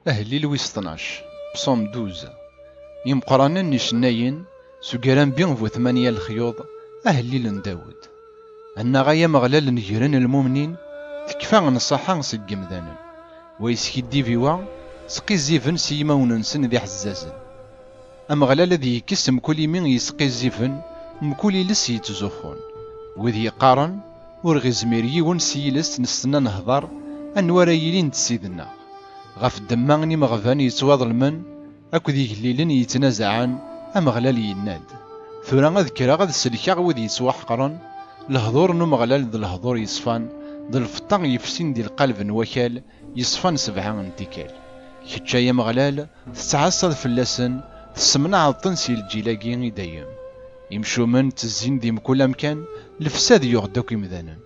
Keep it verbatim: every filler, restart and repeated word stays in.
Ahellil wis tnac, Psaume douze. Imeqqranen n icennayen, s ugarambi bu tmanya lexyuḍ, ahellil n Dawed. Annaɣ ay Ameɣlal negren lmumnin, tekfa nnṣaḥa seg yemdanen. Wa yeskiddib i wa, sqizziben s yimawen-nsen d iḥezzazen. Ameɣlal ad yekkes mkul imi yesqizziben, mkul iles yettzuxxun. Wid yeqqaren, ur ɣ-izmir yiwen s yiles nessen ad nehder, anwa ara yilin d Ssid-nneɣ. Ɣef ddemma n imeɣban yettwaḍelmen, akked igellilen yettnazaɛen, Ameɣlal yenna-d: Tura ad kkreɣ ad sellkeɣ wid yettwaḥeqren, lehdur n Umeɣlal d lehdur yeṣfan, d lfeṭṭa yefsin di lqaleb n wakal, yeṣfan sebɛa n tikkal. Kečč ay Ameɣlal, tettɛassaḍ fell-asen, tessemnaɛeḍ-ten si lǧil-agi i dayem. Imcumen ttezzin di mkul amkan, lefsad yuɣ-d akk imdanen.